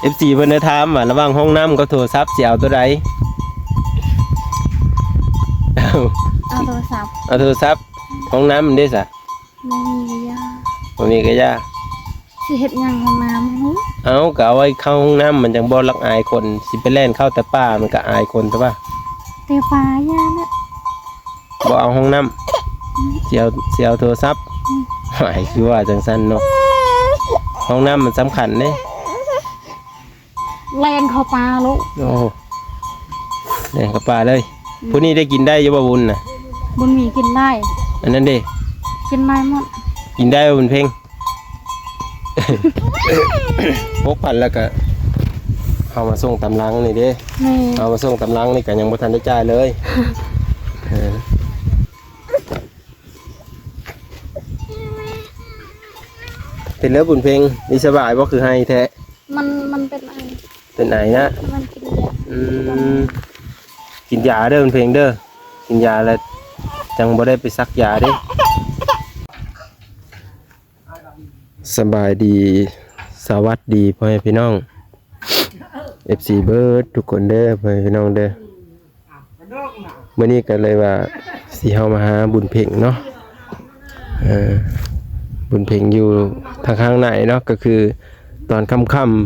ເອັຟຊີ ເພິ່ນໄດ້ຖາມວ່າ ລະຫວ່າງຫ້ອງນ້ຳກັບໂທລະສັບ ຊິເອົາໂຕໃດ? ເອົາ ເອົາໂທລະສັບ ເອົາໂທລະສັບ. ຫ້ອງນ້ຳເດ້ສະ? ບໍ່ມີກະຢ່າ ບໍ່ມີກະຢ່າ. ຊິເຮັດຫຍັງຫ້ອງນ້ຳຫັ້ນ? ເອົ້າ ກະເອົາໄວ້ເຂົ້າຫ້ອງນ້ຳ ມັນຈັ່ງບໍ່ລັກອາຍຄົນ. ຊິໄປແລ່ນເຂົ້າແຕ່ປ່າ ມັນກະອາຍຄົນແຕ່ວ່າ ແຕ່ປ່າຢ່ານະ. ບໍ່ເອົາຫ້ອງນ້ຳ ອືມ ຊິເອົາ ຊິເອົາໂທລະສັບ. ອືມ ຫວາຍ ຄືວ່າຈັ່ງຊັ້ນເນາະ. ຫ້ອງນ້ຳມັນສຳຄັນເດ້. ແລ່ນເຂົ້າປ່າໂລດ. ໂອ້ ແລ່ນເຂົ້າປ່າເລີຍ. ອືມ ຜູ້ນີ້ໄດ້ກິນໄດ້ຢູ່ບໍ່ ບຸນນະ? ບຸນມີກິນໄດ້. ອັນນັ້ນເດ້? ກິນໄດ້ໝົດ. ກິນໄດ້ບໍ່ ບຸນເພັງ? ຫົກພັນ ແລ້ວກະເອົາມາສົ່ງຕາມຫຼັງນີ້ເດ້. ແມ່ນ ເອົາມາສົ່ງຕາມຫຼັງນີ້ກະຍັງບໍ່ທັນໄດ້ຈ່າຍເລີຍ. ເອີ ເປັນແລ້ວບຸນເພັງ ນີ້ສະບາຍບໍ່? ຄືໄຫ້ແທ້. ມັນ ມັນເປັນໄອ. ເປັນໄອນະ? ມັນກິນຢາ. ອືມ ກິນຢາເດີ ເພັງເດີ ກິນຢາແລ້ວຈັ່ງບໍ່ໄດ້ໄປສັກຢາເດ້. ສະບາຍດີ ສະຫວັດດີພໍ່ແມ່ພີ່ນ້ອງ ເອັຟຊີ ເບິດທຸກຄົນເດີ ພໍ່ແມ່ພີ່ນ້ອງເດີ. ມື້ນີ້ກໍເລີຍວ່າຊິເຮົາມາຫາບຸນເພັງເນາະ. ເອີ ບຸນເພັງຢູ່ທາງຂ້າງໃນເນາະ ກໍຄືຕອນຄ່ຳ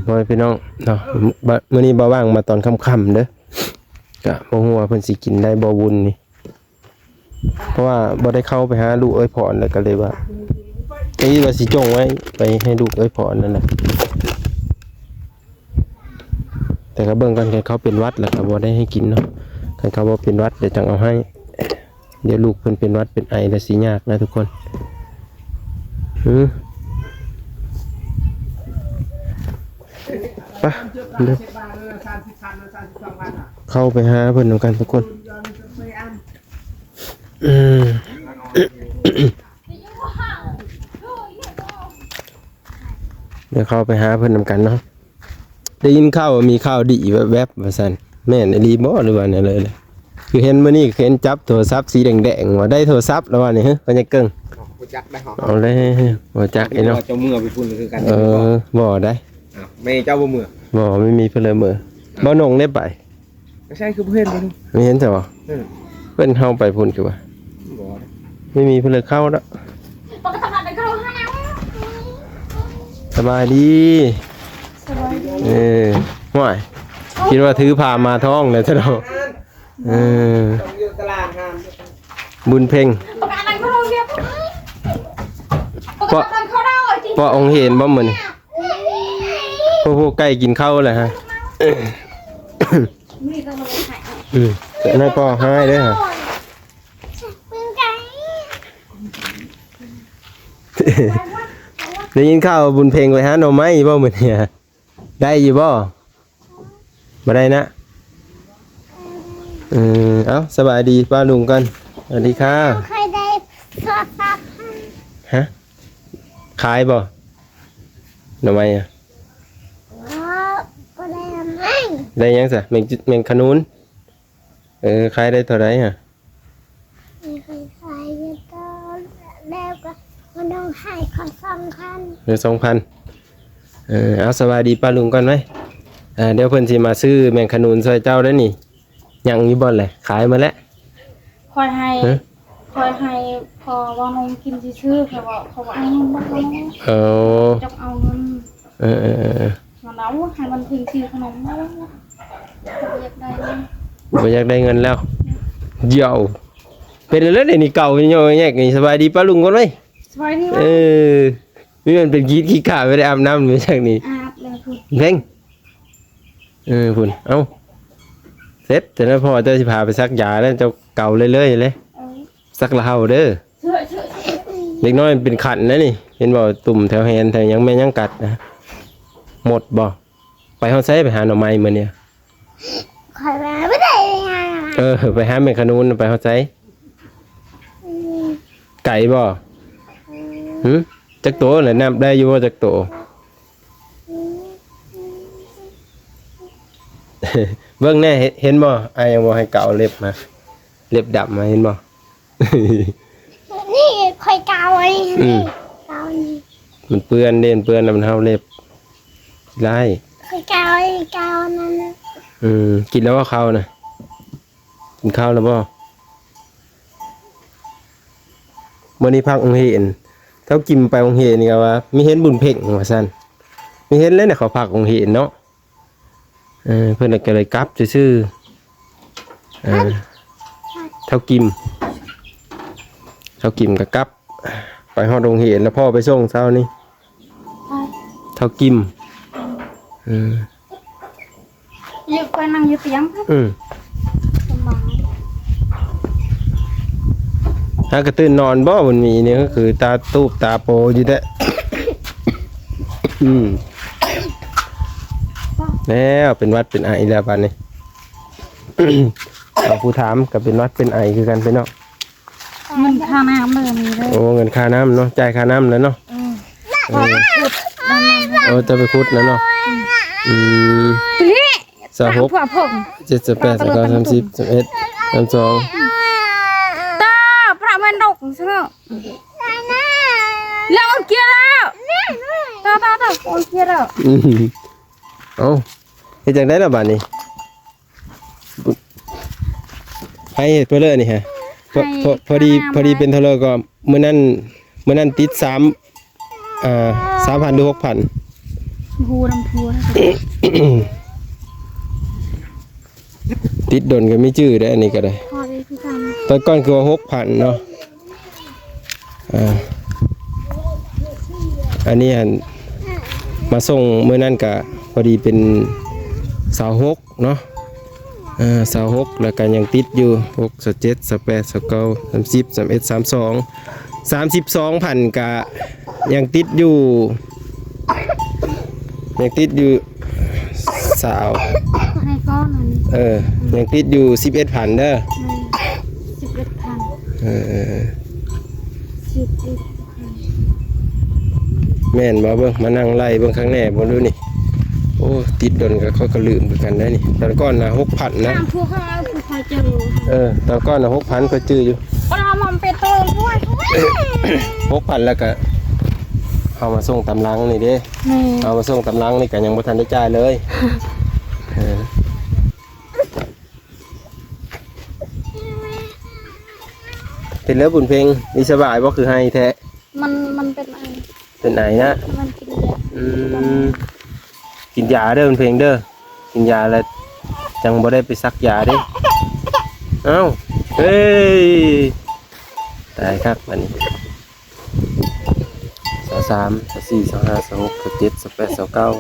ໆ ພໍ່ແມ່ພີ່ນ້ອງເນາະ. ບ- ມື້ນີ້ບ່າວຫວ່າງມາຕອນຄ່ຳໆເດີ. ກະບໍ່ຮູ້ວ່າເພິ່ນຊິກິນໄດ້ບໍ່ບຸນນີ້ ເພາະວ່າບໍ່ໄດ້ເຂົ້າໄປຫາລູກເອື້ອຍພອນ ແລ້ວກໍເລີຍວ່າ ເອີ ວ່າຊິຈົ່ງໄວ້ໄປໃຫ້ລູກເອື້ອຍພອນນັ້ນແຫຼະ. ແຕ່ກໍເບິ່ງກ່ອນ ຄັນເຂົາເປັນຫວັດແລ້ວກໍບໍ່ໄດ້ໃຫ້ກິນເນາະ. ຄັນເຂົາບໍ່ເປັນຫວັດ ດຽວຈັ່ງເອົາໃຫ້. ດຽວລູກເພິ່ນເປັນຫວັດເປັນໄອແລ້ວຊິຍາກນະທຸກຄົນ. ອື ໄປ ເດີ ເຂົ້າໄປຫາເພິ່ນນຳກັນທຸກຄົນ. ອືມ ດຽວເຂົ້າໄປຫາເພິ່ນນຳກັນເນາະ. ໄດ້ຍິນຂ່າວວ່າມີຂ່າວດີແວບໆ ວ່າຊັ້ນ ແມ່ນອີ່ຫຼີບໍ່ ຫຼືວ່າແນວໃດ? ຄືເຫັນມື້ນີ້ ເຫັນຈັບໂທລະສັບສີແດງໆ ວ່າໄດ້ໂທລະສັບແລ້ວວ່ານີ້ ເຮີ ເພິ່ນຍັງເກິ່ງ. ບໍ່ຈັກໄດ໋ເຮົາ ເອົາແລ້ວ ບໍ່ຈັກອີກເນາະ. ເຈົ້າເມືອໄປພຸ້ນຄືກັນ. ເອີ ບໍ່ໄດ໋. ອ້າວ ແມ່ເຈົ້າບໍ່ເມືອ? ບໍ່ ບໍ່ມີເພິ່ນເລີຍເມືອ. ບ່າວນົງໄດ້ໄປ? ໃຊ່ ຄືບໍ່ເຫັນເລີຍ. ບໍ່ເຫັນຊະບໍ່? ເອີ ເພິ່ນເຮົາໄປພຸ້ນຄືວ່າ ບໍ່ ບໍ່ມີເພິ່ນເລີຍເຂົ້າດອກ. ສະບາຍດີ. ສະບາຍດີ. ເອີ ຫ້ວຍ ຄິດວ່າຖືພາມາທ້ອງແລ້ວຊະເນາະ. ເອີ ບຸນເພັງ ເພາະ ເພາະອົງເຮນບໍ່ມື້ນີ້? ໂອ້ໂຫ ໄກ່ກິນເຂົ້າແລ້ວຮະ. ອືມ ນັ້ນກໍຫາຍເດ້. ໄດ້ຍິນຂ່າວບຸນເພັງໄປຫາໜໍ່ໄມ້ບໍ່ມື້ນີ້? ໄດ້ຢູ່ບໍ່? ບໍ່ໄດ້ນະ. ເອີ ເອົ້າ ສະບາຍດີປ້າລຸງກ່ອນ. ສະຫວັດດີຄ່າ. ເຮົາເຄີຍໄດ້ໂທລະສັບ. ຮະ? ຂາຍບໍ່ ໜໍ່ໄມ້ອະ? ບໍ່ ບໍ່ໄດ້ໜໍ່ໄມ້. ໄດ້ຫຍັງຊະ? ແມງ ແມງຂະນູນ. ເອີ ຂາຍໄດ້ເທົ່າໃດຫະ? ເອີ ຂາຍຢູ່ຕອນແລ້ວກໍມານ້ອງໃຫ້ເຂົາສອງພັນ. ເອີ ສອງພັນ. ເອີ ເອົາ ສະບາຍດີປ້າລຸງກ່ອນໄວ້. ເອີ ດຽວເພິ່ນຊິມາຊື້ແມງຂະນູນຊ່ວຍເຈົ້າເດີ້ນີ້. ຍັງຢູ່ບໍ່ແຫຼະ? ຂາຍໝົດແລ້ວ. ຂ້ອຍໃຫ້ ຮະ? ຂ້ອຍໃຫ້ພໍ່ເວົ້ານົມກິນຊື່ໆ ຂ້ອຍເວົ້າ ເຂົາວ່າເອົານມບໍ່ເອົາ. ເອີ ຈັກເອົາເງິນ. ເອີໆໆໆ ມັນເອົາ ໃຫ້ມັນເພິ່ນຊື້ຂະໜົມ. ບໍ່ຢາກໄດ້ເງິນ ບໍ່ຢາກໄດ້ເງິນແລ້ວ. ດຽວ ເປັນແລ້ວເດນີ້ ເກົ່າເຍາະແຍກນີ້. ສະບາຍດີປ້າລຸງກ່ອນໄວ້. ສະບາຍດີ. ເອີ ມີມັນເປັນກີດຂີ້ຂ້າ ໄປໄດ້ອາບນ້ຳໄປຈັກນີ້. ອາບແລ້ວພຸ້ນ ເພັງ. ເອີ ພຸ້ນ ເອົ້າ ເສັດ ແຕ່ນັ້ນພໍ່ເຈົ້າຊິພາໄປສັກຢາແລ້ວ ເຈົ້າເກົາເລື້ອຍໆເລີຍ. ເອີ ສັກລະເຫົ່າເດີ. ເດັກນ້ອຍເປັນຂັນນະນີ້ ເຫັນບໍ່? ຕຸ່ມແຖວແຮນແຖວຫຍັງແມ່ນຫຍັງກັດນະ. ໝົດບໍ່? ໄປຮອດໃສ? ໄປຫາໜໍ່ໄມ້ມື້ນີ້. ຂ້ອຍວ່າບໍ່ໄດ້ຫາ. ເອີ ໄປຫາແມງຂະນູນ ໄປຮອດໃສ? ອືມ ໄກບໍ່? ຫື ຈັກໂຕລະ? ນັບໄດ້ຢູ່ບໍ່ຈັກໂຕ? ເບິ່ງແນ່ ເຫັນ ເຫັນບໍ່? ອ້າຍຍັງບໍ່ໃຫ້ເກົາເລັບນະ ເລັບດຳນະ ເຫັນບໍ່? ນີ້ຂ້ອຍເກົາອັນນີ້. ອືມ ນີ້ເກົາອັນນີ້. ມັນເປື້ອນເດ້ ມັນເປື້ອນແລ້ວມັນເຫົ່າເລັບ. ຂີ້ຮ້າຍ. ເຂົ້າ ເຂົ້ານັ້ນນະ. ອືມ ກິນແລ້ວບໍ່ເຂົ້ານະ? ກິນເຂົ້າແລ້ວບໍ່? ມື້ນີ້ພັກໂຮງຮຽນ ເຈົ້າກິມໄປໂຮງຮຽນນີ້ກໍວ່າມີເຫັນບຸນເພັງວ່າຊັ້ນ ມີເຫັນແລ້ວນະ ເຂົາພັກໂຮງຮຽນເນາະ. ເອີ ເພິ່ນກໍເລີຍກັບຊື່ໆ ເອີ ເຖົ້າກິມ ເຖົ້າກິມກໍກັບ ໄປຮອດໂຮງຮຽນແລ້ວ ພໍ່ໄປສົ່ງເຊົ້ານີ້ ເຖົ້າກິມ. ອືມ ຢູ່ ຂ້ອຍນັ່ງຢູ່ຕຽງ ອືມ ສະບາຍ. ຫາກໍຕື່ນນອນບໍ່ ມັນມີນີ້ ກໍຄືຕາຕູບຕາໂປຢູ່ແທ້. ອືມ ແລ້ວເປັນຫວັດເປັນໄອແລ້ວບາດນີ້. ເອົາ ຜູ້ຖາມກໍເປັນຫວັດເປັນໄອຄືກັນ ພີ່ນ້ອງ. ເງິນຄ່ານ້ຳເດີ ນີ້ເດີ. ໂອ້ ເງິນຄ່ານ້ຳເນາະ ຈ່າຍຄ່ານ້ຳແລ້ວເນາະ. ເອີ ເອີ ເຈົ້າໄປຂຸດນັ້ນເນາະ. ອືມ ຊາວຫົກ ເຈັດ ແປດ ເກົ້າ ສິບ ສິບເອັດ ສິບສອງ ຕາ ພະແມ່ນດົກຊະເນາະ. ແລ້ວເອົາເກຍແລ້ວ ຕາ ຕາ ຕາ ເອົາເກຍແລ້ວ. ອືມ ເອົ້າ ເຮັດຈັ່ງໃດລະບາດນີ້? ໃຫ້ເພິ່ນເລີຍນີ້ຮະ ພໍ ພໍດີ ພໍດີເປັນເທົ່າໃດກໍ ມື້ນັ້ນ ມື້ນັ້ນຕິດສາມ ອ່າ ສາມພັນ ຫຼື ຫົກພັນ ບໍ່ຮູ້ນຳຜົວ ຕິດດົນກໍມີຈື່ໄດ໋ ອັນນີ້ກໍໄດ້. ຕອນກ່ອນຄືວ່າຫົກພັນເນາະ. ອ່າ ອັນນີ້ຫັ້ນ ມາສົ່ງມື້ນັ້ນກະພໍດີເປັນຊາວຫົກເນາະ. ເອີ ຊາວຫົກ ແລ້ວກະຍັງຕິດຢູ່ ຫົກ ຊາວເຈັດ ຊາວແປດ ຊາວເກົ້າ ສາມສິບ ສາມເອັດ ສາມສອງ ສາມສິບສອງພັນ ກະຍັງຕິດຢູ່ ຍັງຕິດຢູ່ ຊາວ ໃຫ້ກ່ອນອັນນີ້ ເອີ ອືມ ຍັງຕິດຢູ່ສິບເອັດພັນເດີ. ແມ່ນ ສິບເອັດພັນ ເອີ ສິບເອັດພັນ ແມ່ນບໍ່? ເບິ່ງ ມານັ່ງໄລ່ເບິ່ງຂ້າງແນ່ເບິ່ງດູນີ້. ໂອ້ ຕິດດົນກໍ ຂ້ອຍກໍລືມຄືກັນໄດ໋ນີ້. ຕອນກ່ອນນະ ຫົກພັນນະ ຖາມພວກເຮົາ ຜູ້ເຂົາເຈົ້າ ເອີ ຕອນກ່ອນນະ ຫົກພັນ ຂ້ອຍຈື່ຢູ່ ເຮົາມາເປັນໂຕດ້ວຍ ຫົກພັນ ແລ້ວກໍເຮົາມາສົ່ງຕາມຫຼັງນີ້ເດ້. ແມ່ນ ເຮົາມາສົ່ງຕາມຫຼັງນີ້ກໍຍັງບໍ່ທັນໄດ້ຈ່າຍເລີຍ. ເອີ ເປັນແລ້ວບຸນເພັງ ນີ້ສະບາຍບໍ່? ຄືໄຫ້ແທ້ ມັນ ມັນເປັນໄອ ເປັນໄອນະ ມັນກິນຢາ. ອືມ ກິນຢາເດີບຸນເພັງເດີ ກິນຢາແລ້ວຈັ່ງບໍ່ໄດ້ໄປສັກຢາເດ້. ເອົ້າ ເຮີ້ຍ ຕາຍຄັກບາດນີ້. ຊາວສາມ ຊາວສີ່ ຊາວຫ້າ ຊາວຫົກ ຊາວເຈັດ ຊາວແປດ ຊາວເກົ້າ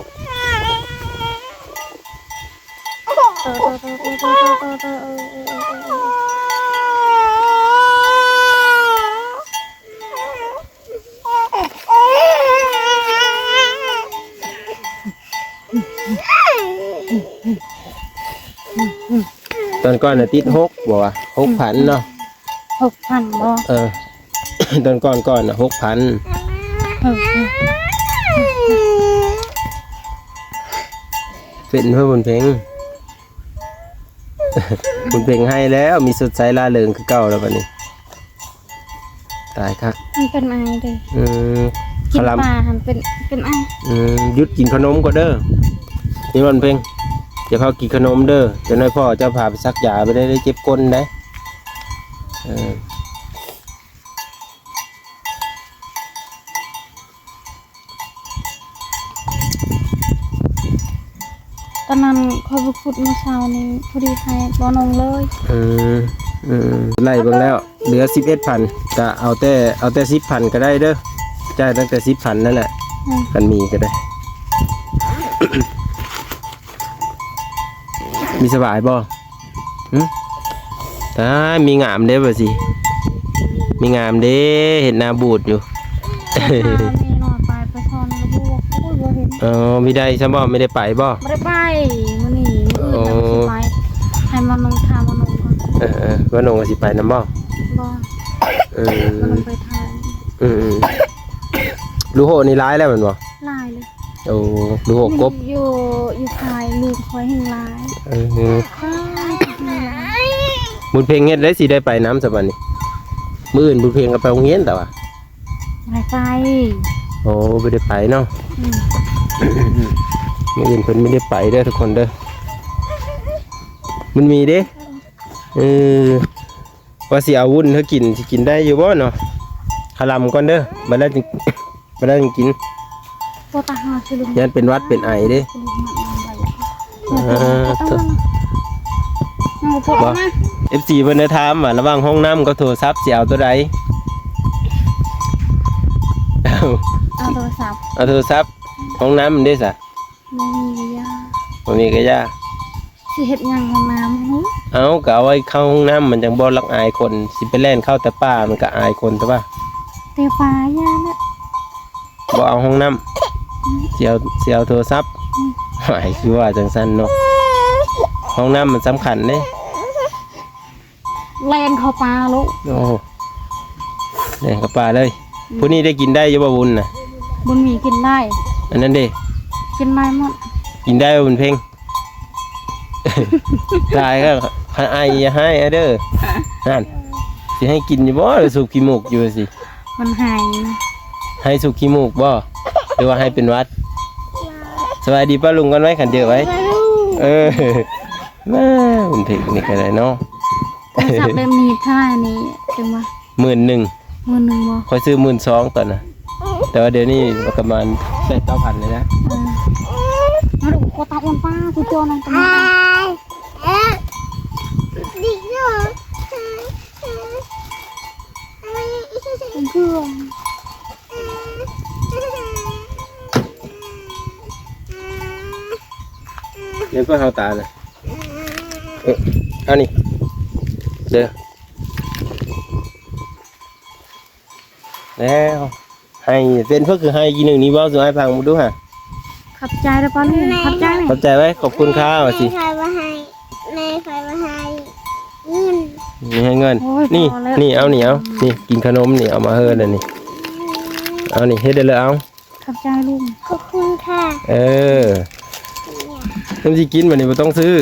ຕອນກ່ອນນະຕິດຫົກບໍ່ວະ? ຫົກພັນເນາະ. ຫົກພັນບໍ່? ເອີ ຕອນກ່ອນກ່ອນນະຫົກພັນ. ເອີ ເປັນເພິ່ນບຸນເພັງ ບຸນເພັງໃຫ້ແລ້ວ ມີສົດໃສລ່າເລີງຄືເກົ່າແລ້ວບັດນີ້. ຕາຍຄັກ ມັນເປັນໄອເດ້. ອືມ ກິນປາຫັ້ນເປັນ ເປັນໄອ. ອືມ ຢຸດກິນຂະໜົມກ່ອນເດີ ນີ້ວັນເພັງ ຢ່າພາກິນຂະໜົມເດີ ຈັກໜ້ອຍພໍ່ເຈົ້າພາໄປສັກຢາ ບໍ່ໄດ້ ໄດ້ເຈັບກົ້ນໄດ໋. ເອີ ຕອນນັ້ນຂ້ອຍໄປຂຸດມື້ເຊົ້ານີ້ ພໍດີໃຫ້ບໍ່ນົງເລີຍ. ອືມ ອືມ ໄລ່ເບິ່ງແລ້ວ ເຫຼືອສິບເອັດພັນ ກະເອົາແຕ່ ເອົາແຕ່ສິບພັນກໍໄດ້ເດີ ຈ່າຍຕັ້ງແຕ່ສິບພັນນັ້ນແຫຼະ. ອືມ ຄັນມີກໍໄດ້. ມີສະບາຍບໍ່? ຫຶ? ຕາຍ ມີງາມເດ້ ວ່າຊິ ມີງາມເດ້ ເຮັດໜ້າບູດຢູ່. ເອີ ມີໄດ້ຊະບໍ່? ບໍ່ໄດ້ໄປບໍ່? ບໍ່ໄດ້ໄປ ມື້ນີ້ ມື້ອື່ນຈັ່ງຊິໄປ. ໃຫ້ມານົງ ຖ້າມານົງກ່ອນ. ເອີ ເອີ ມານົງກໍຊິໄປນຳບໍ່? ບໍ່. ເອີ ມານົງໄປຖ່າຍ. ອືມ ລູກໂຫນີ້ຫຼາຍແລ້ວແມ່ນບໍ່? ຫຼາຍເລີຍ. ໂອ້ ລູກຫົກກົບ ຢູ່ ຢູ່ທ້າຍລູກຂ້ອຍແຮ່ງຫຼາຍ. ເອີ ບຸນເພັງເຮັດໄດ້ ຊິໄດ້ໄປນຳຊະບັດນີ້. ມື້ອື່ນບຸນເພັງກໍໄປໂຮງຮຽນແຕ່ວ່າ ບໍ່ໄດ້ໄປ. ໂອ້ ບໍ່ໄດ້ໄປເນາະ. ອືມ ມື້ອື່ນເພິ່ນບໍ່ໄດ້ໄປເດີທຸກຄົນເດີ ບຸນມີເດ້. ເອີ ວ່າຊິເອົາວຸ້ນໃຫ້ກິນ ຊິກິນໄດ້ຢູ່ບໍ່ເນາະ? ຄະລຳກ່ອນເດີ ບັດແລ້ວຈຶ່ງ ບໍ່ໄດ້ຫຍັງກິນ ບໍ່ຕາຫາຄືລຸງ ຢ້ານເປັນຫວັດເປັນໄອເດ້. ອ່າ ບໍ່ ເອັຟຊີ ເພິ່ນໄດ້ຖາມວ່າ ລະຫວ່າງຫ້ອງນ້ຳກັບໂທລະສັບ ຊິເອົາໂຕໃດ? ເອົາ ເອົາໂທລະສັບ ເອົາໂທລະສັບ. ຫ້ອງນ້ຳເດ້ສະ? ບໍ່ມີກະຢ່າ ບໍ່ມີກະຢ່າ. ຊິເຮັດຫຍັງຫ້ອງນ້ຳຫື? ເອົ້າ ກະເອົາໄວ້ເຂົ້າຫ້ອງນ້ຳ ມັນຈັ່ງບໍ່ລັກອາຍຄົນ ຊິໄປແລ່ນເຂົ້າແຕ່ປ່າ ມັນກະອາຍຄົນຕົວະ ແຕ່ປ່າຢ່າແຫຼະ ບໍ່ເອົາຫ້ອງນ້ຳ ຊິເອົາ ຊິເອົາໂທລະສັບ. ອືມ ຫວາຍ ຄືວ່າຈັ່ງຊັ້ນເນາະ ຫ້ອງນ້ຳມັນສຳຄັນເດ້. ແລ່ນເຂົ້າປ່າໂລດ. ໂອ້ ແລ່ນເຂົ້າປ່າເລີຍ. ອືມ ຜູ້ນີ້ໄດ້ກິນໄດ້ຢູ່ບໍ່ ວຸ້ນນະ? ບຸນມີກິນໄດ້ ອັນນັ້ນເດ້ ກິນໄດ້ໝົດ ກິນໄດ້ບໍ່ ບຸນເພັງ? ຕາຍແລ້ວ ຄັນໄອຢ່າໄຫ້ເດີ ຫັ້ນ ຊິໃຫ້ກິນຢູ່ບໍ່ ສູບຂີ້ມູກຢູ່ຊິ? ມັນໄຫ້ ໄຫ້ສູບຂີ້ມູກບໍ່ ຫຼືວ່າໄຫ້ເປັນຫວັດ? ສະບາຍດີປ້າລຸງກ່ອນໄວ້ ຄັນເຈີໄວ້. ເອີ ມາ ບຸນເພັງນີ້ກະໄດ້ເນາະ. ໂທລະສັບແບບນີ້ເທົ່າໃດນີ້ ຈັ່ງວ່າ ໝື່ນໜຶ່ງ ໝື່ນໜຶ່ງບໍ່? ຂ້ອຍຊື້ໝື່ນສອງຕອນນະ ແຕ່ວ່າດຽວນີ້ປະມານແປດເກົ້າພັນເລີຍນະ. ເອີ ມາດູ ໂຄຕາອ້ວນປ້າ ຄືເຈົ້ານັ້ນ ເປັນເຄື່ອງ ເຫັນພວກເຮົາຕານະ. ເອີ ເອົານີ້ເດີ ແລ້ວ ໃຫ້ເປັນເພິ່ນຄືໃຫ້ກີໜຶ່ງນີ້ ເວົ້າສູ່ອ້າຍຟັງເບິ່ງດູຫາ. ຂອບໃຈເດີປ້າລຸງ ຂອບໃຈ ຂອບໃຈໄວ້ ຂອບຄຸນຄ່າວ່າຊິ ແມ່ຂ້ອຍບໍ່ໃຫ້ ແມ່ຂ້ອຍບໍ່ໃຫ້ເງິນ ນີ້ໃຫ້ເງິນ. ໂອ້ຍ ນີ້ ພໍແລ້ວ ນີ້ ເອົານີ້ ເອົານີ້ ກິນຂະໜົມນີ້ ເອົາມາເຮີແລ້ວນີ້ ເອົານີ້ ເຮັດໄດ້ເລີຍ ເອົາ. ຂອບໃຈລຸງ ຂອບຄຸນຄ່າ. ເອີ ເພິ່ນຊິກິນບັດນີ້ ບໍ່ຕ້ອງຊື້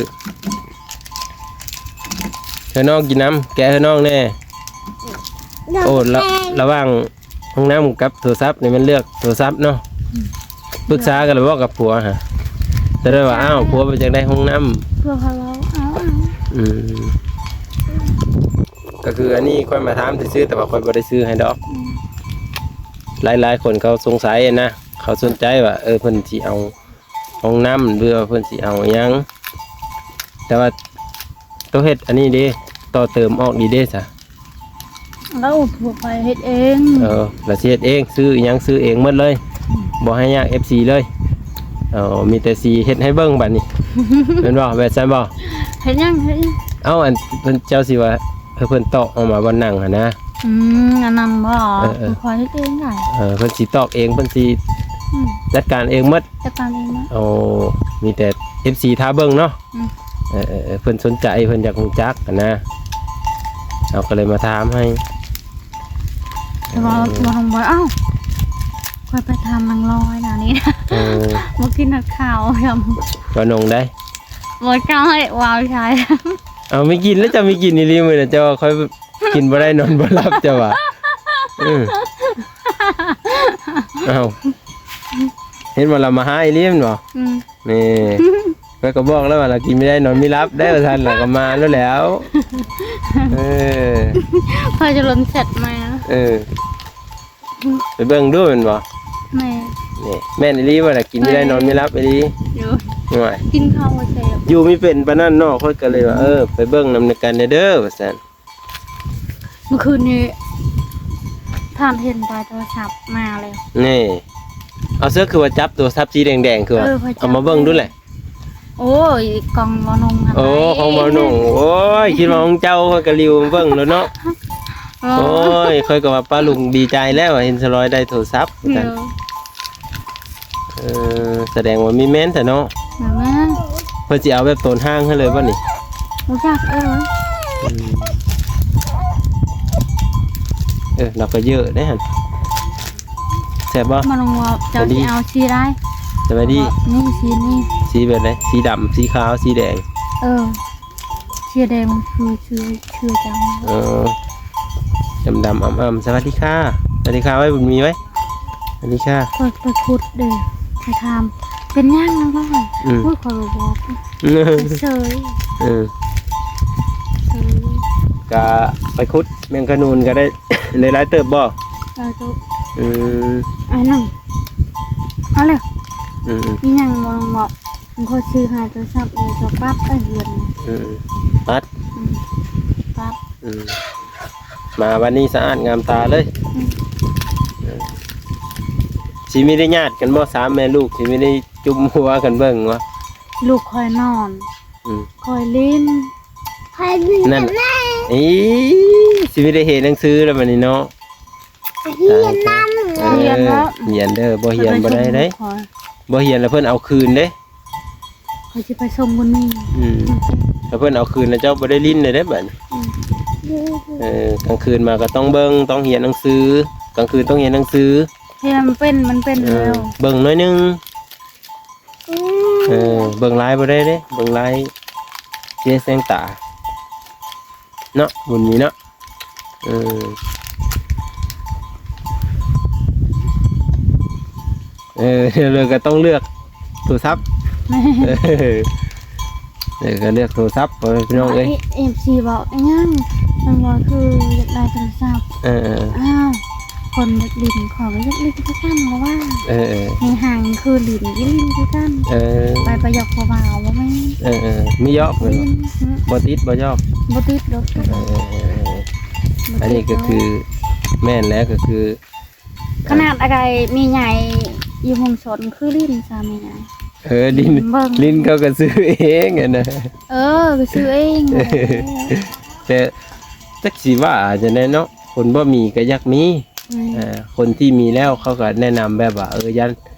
ໃຫ້ນ້ອງກິນນຳ ແກະໃຫ້ນ້ອງແດ່. ໂອ້ ລະ ລະຫວ່າງຫ້ອງນ້ຳກັບໂທລະສັບນີ້ ແມ່ນເລືອກໂທລະສັບເນາະ. ອືມ ປຶກສາກັນແລ້ວບໍ່ກັບຜົວຫະ? ແຕ່ໄດ້ວ່າ ອ້າວ ຜົວເປັນຈັ່ງໃດຫ້ອງນ້ຳ? ຜົວເຮົາເອົາ ເອົາ ອືມ ກະຄືອັນນີ້ຂ້ອຍມາຖາມຊື່ໆ ແຕ່ວ່າຂ້ອຍບໍ່ໄດ້ຊື້ໃຫ້ດອກ. ອືມ ຫຼາຍໆຄົນເຂົາສົງໄສນະ ເຂົາສົນໃຈວ່າ ເອີ ເພິ່ນຊິເອົາຫ້ອງນ້ຳ ຫຼືວ່າເພິ່ນຊິເອົາຫຍັງ ແຕ່ວ່າໂຕເຮັດອັນນີ້ເດ້ ຕໍ່ເຕີມອອກນີ້ເດ້ສະ? ລາວຜູ້ໄປເຮັດເອງ. ເອີ ລາວຊິເຮັດເອງ ຊື້ອີ່ຫຍັງຊື້ເອງໝົດເລີຍ. ອືມ ບໍ່ໃຫ້ຍາກເອັຟຊີເລີຍ. ເອີ ມີແຕ່ຊິເຮັດໃຫ້ເບິ່ງບັດນີ້ ແມ່ນບໍ່? ແມ່ນຊັ້ນບໍ່? ເຮັດຫຍັງ ເຮັດຫຍັງ? ເອົ້າ ອັນເພິ່ນ ເຈົ້າຊິວ່າ ເອີ ເພິ່ນຕອກອອກມາບ່ອນນັ່ງຫັ້ນນະ. ອືມ ອັນນັ້ນບໍ່? ເອີ ເອີ ຂ້ອຍເຮັດເອງໄດ້. ເອີ ເພິ່ນຊິຕອກເອງ ເພິ່ນຊິ ອືມ ຈັດການເອງໝົດ. ຈັດການເອງເນາະ. ໂອ້ ມີແຕ່ເອັຟຊີຖ້າເບິ່ງເນາະ. ອືມ ເອີ ເອີ ເອີ ເພິ່ນສົນໃຈ ເພິ່ນຢາກຮູ້ຈັກຫັ້ນນະ ເຮົາກະເລີຍມາຖາມໃຫ້. ແຕ່ວ່າ ເອີ ວ່ານ້ອງບອຍ ເອົ້າ ຂ້ອຍໄປຖາມນາງລອຍນະນີ້ນະ. ເອີ ບໍ່ກິນຮອດເຂົ້າ ວ່ານ້ອງໃດ? ບໍ່ໃຊ່ ວ່າໃຊ່. ເອົາ ມີກິນແລ້ວ ເຈົ້າມີກິນອີ່ຫຼີມື້ນະ ເຈົ້າວ່າຂ້ອຍ ກິນບໍ່ໄດ້ນອນບໍ່ຫຼັບເຈົ້າວ່າ. ເອີ ເອົ້າ ເຫັນບໍ່ລະ ມາຫາອີ່ຫຼີແມ່ນບໍ່? ອືມ ນີ້ ຂ້ອຍກະບອກແລ້ວວ່າລາວກິນບໍ່ໄດ້ນອນບໍ່ຫຼັບໄດ໋ວ່າຊັ້ນ ລາວກະມາໂລດແລ້ວ. ເອີ ຂ້ອຍຈະລົມແຊັດມາ. ເອີ ໄປເບິ່ງດູແມ່ນບໍ່? ແມ່ນ ນີ້ ແມ່ນອີ່ຫຼີບໍ່ລະ ກິນບໍ່ໄດ້ນອນບໍ່ຫຼັບອີ່ຫຼີ? ໂອ້ຍ ກິນເຂົ້າບໍ່ແຊບ ຢູ່ມີເປັນປານນັ້ນເນາະ. ຂ້ອຍກະເລີຍວ່າ ເອີ ໄປເບິ່ງນຳກັນແດ່ເດີວ່າຊັ້ນ. ມື້ຄືນນີ້ ທ່ານເຫັນຕາໂທລະສັບມາແລ້ວ. ນີ້ ເອົາ ເສື້ອຄືວ່າຈັບໂທລະສັບສີແດງໆ ຄືວ່າ ເອີ ຂ້ອຍຈັບ ເອົາມາເບິ່ງດູແຫຼະ. ໂອ້ຍ ຂອງບໍ່ໜຸ່ງຫັ້ນ. ໂອ້ ຂອງບໍ່ໜຸ່ງ. ໂອ້ຍ ຄິດວ່າຂອງເຈົ້າ ຂ້ອຍກະລິວມາເບິ່ງໂລດເນາະ. ໂອ້ຍ ຂ້ອຍກະວ່າປ້າລຸງດີໃຈແລ້ວ ເຫັນສາວລອຍໄດ້ໂທລະສັບ. ເອີ ສະແດງວ່າມີແມ່ນແທ້ເນາະ. ແມ່ນ ເພິ່ນຊິເອົາແບບໂຕນຮ່າງໃຫ້ເລີຍບໍ່ນີ້? ບໍ່ຈັກ ເອີ ອືມ ເອີ ລາວກະເຢີະເດ້ຫັ້ນ. ແຊບບໍ່? ມາລອງເວົ້າ ເຈົ້າຊິເອົາສີໃດ? ສະບາຍດີ. ນີ້ສີນີ້. ສີແບບໃດ? ສີດຳ ສີຂາວ ສີແດງ? ເອີ ສີແດງມັນຄືເສື້ອ ເສື້ອເຈົ້າ. ເອີ ດຳໆ ອຳໆ. ສະຫວັດດີຄ່າ ສະຫວັດດີຄ່າໄວ້ ບຸນມີໄວ້. ສະຫວັດດີຄ່າ. ຂ້ອຍ ຂ້ອຍຂຸດເດ້ ຂ້ອຍຖາມ ເປັນຫຍັງລະ? ອືມ ໂອ້ຍ ຂ້ອຍບໍ່ບອກ ເຊີຍ ເອີ ເຊີຍ ກະໄປຂຸດແມງຂະໜູນກະໄດ້ ໄດ້ຫຼາຍເຕີບບໍ່? ຫຼາຍເຕີບ ອືມ ອັນນັ້ນ ເອົາເລີຍ ອືມ ອີຫຍັງບໍ່ລອງບອກ ມັນຂໍຊື້ໃຫ້ໂທລະສັບ ເອີ ຈະປັບໄປເຮືອນ ອືມ ປັບ ອືມ ປັບ ອືມ ມາວັນນີ້ສະອາດງາມຕາເລີຍ ອືມ ເອີ ຊິມີໄດ້ຍາດກັນບໍ່ ສາມແມ່ລູກ ຊິມີໄດ້ຈຸ້ມຫົວກັນເບິ່ງບໍ່? ລູກຂ້ອຍນອນ ອືມ ຂ້ອຍຫຼິ້ນ ຂ້ອຍຫຼິ້ນ ນັ້ນ ກັບແມ່ ອີ ຊິມີໄດ້ຮຽນໜັງສືແລ້ວບັດນີ້ເນາະ ຮຽນນຳ ຕາຍແລ້ວ ຮຽນເດີ ຮຽນເດີ ບໍ່ຮຽນບໍ່ໄດ້ເດ້ ຂ້ອຍ ບໍ່ຮຽນແລ້ວເພິ່ນເອົາຄືນເດ້ ຂ້ອຍຊິໄປສົ່ງບຸນມີ ອືມ ຖ້າເພິ່ນເອົາຄືນແລ້ວເຈົ້າບໍ່ໄດ້ຫຼິ້ນເດ້ບັດນີ້ ອືມ ເອີ ກາງຄືນມາກໍຕ້ອງເບິ່ງ ຕ້ອງຮຽນໜັງສື ກາງຄືນຕ້ອງຮຽນໜັງສື ຮຽນມັນເປັນ ມັນເປັນ ເອີ ແລ້ວ ເບິ່ງໜ້ອຍໜຶ່ງ ອືມ ເອີ ເບິ່ງຫຼາຍບໍ່ໄດ້ເດ້ ເບິ່ງຫຼາຍເສຍແສງຕາ ເນາະ ບຸນມີເນາະ ເອີ ເອີ ເລີຍກໍຕ້ອງເລືອກໂທລະສັບ ເອີ ເອີ ກໍເລືອກໂທລະສັບ ພໍ່ແມ່ພີ່ນ້ອງເອີຍ ເອັຟຊີບອກອີຫຍັງ ນ້ອງລອຍຄືຢາກໄດ້ໂທລະສັບ ເອີ ເອີ ອ້າວ ຄົນຢາກຫຼິ້ນ ຂ້ອຍກໍຢາກຫຼິ້ນຄືກັນ ເພາະວ່າ ເອີ ເອີ ໃນຫ້າງຄືຫຼິ້ນ ກິນຫຼິ້ນຄືກັນ ເອີ ໄປ ໄປຢອກຜູ້ບ່າວບໍ່ແມ່ນ ເອີ ເອີ ມີຢອກແມ່ນບໍ່? ບໍ່ຕິດບໍ່ຢອກ ບໍ່ຕິດດອກ ເອີ ເອີ ເອີ ອັນນີ້ກໍຄື ແມ່ນແຫຼະ ກໍຄື ຂະໜາດອາໄກແມ່ໃຫຍ່ຢູ່ເມືອງຊົນ ຄືຫຼິ້ນຊະແມ່ໃຫຍ່ ເອີ ຫຼິ້ນ ຫຼິ້ນເຂົາກໍຊື້ເອງຫັ້ນນະ ເອີ ກໍຊື້ເອງ ແຕ່ຈັກຊິວ່າຈັ່ງໃດເນາະ ຄົນບໍ່ມີກໍຢາກມີ ອືມ ເອີ ຄົນທີ່ມີແລ້ວເຂົາກໍແນະນຳແບບວ່າ ເອີ ຢ້ານ